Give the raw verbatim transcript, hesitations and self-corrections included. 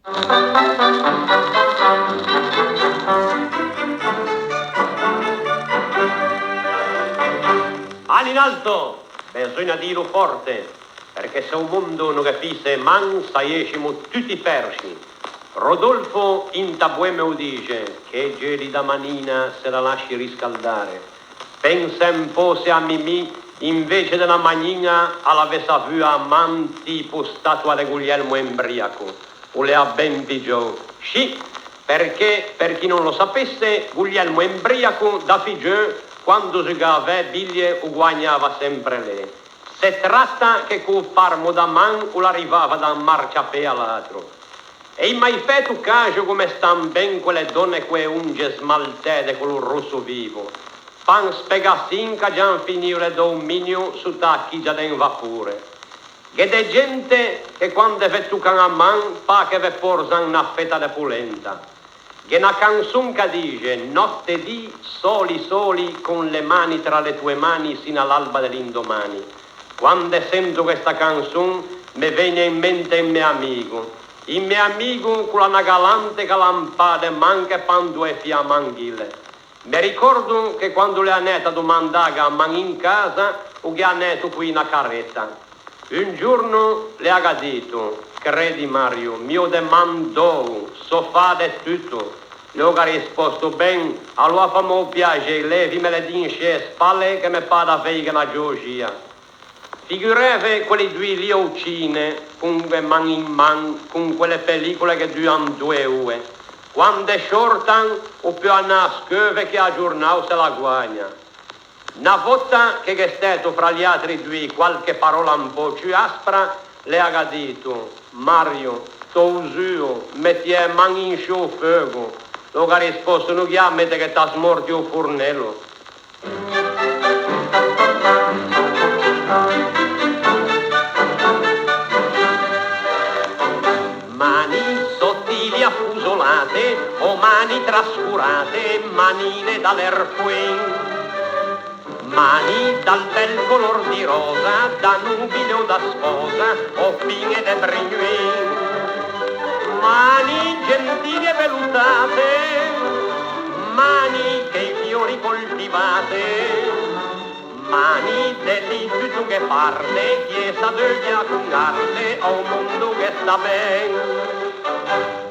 Mani in alto! Beseugna dîlo fòrte, perché se o mondo no ghe fisse e man, saiessimo tutti persci. Rodolfo inte boeme o dixe: che gelida manina se la lassi riscaldare. Pense un pö se a Mimì, invece de na magnina, a l'avesse avua a man tipo statua de Guglielmo Embriaco. O l'ea ben pigiou. Scì, perché, per chi no lo sapesse, Guglielmo Embriaco, da figgeu, quando o zugava a-e bilie, o guagnava sempre lê. Se trata che co-o parmo da man o l'arrivava da un marciapê à l'atro. Ei mai fæto caxo comme stan ben quelle dònne co-e onge smaltæ de color rosso vivo? Pan spegassin ch'a gian finio le dou minio sotto a chigia de un vapore. Gh'é de gente che quande ve tocan a man pâ che ve porzan na feta de polenta. Gh'é na canson ch'a dixe: notte e dì, soli, soli, con le mani tra le tue mani, sino all'alba de l'indomani. Quande sento chesta canson, me vegno in mente un me amigo. Un me amigo ch'o l'à na galante che a l'à un pâ de man che pan doe fiamme anghile. Me ricòrdo che quando o l'é anæto a domandâghe a man in casa, o ghe à anæto co-i na careta. Un giorno le à ga dito: credi, Mario, mi o demandou, sò fâ de tutto. Lê o gh'à risposto: ben, aloa famme o piaxei, levimele di in scê e spalle che me pâ d'aveighe na geoxia. Figuræve quelli doî lì a-o cine, con e man in man, con quelle pellicole che duan doe oe. Quande sciortan, o peu anâ a scheuve che a giornâ o se la guagna. Na vòta che gh'é stæto fra liatri doî qualche parola un pö ciù aspra, le à ga dito: Mario, t'ô zuo, metti e man in sciô feugo. Lê o gh'à risposto: no ghe à mette che t'à smortio o fornello. Mani sottili affusolate, o mani trascurate, manine da lerpoin. Mani dal bel color di rosa, da nubile o da sposa, o piñe de brignoin. Mani gentili e velutate, mani che i fiori coltivate, mani de lì tutto ghe parte, chi e sa deuvia con arte, a-o mondo ghe sta ben.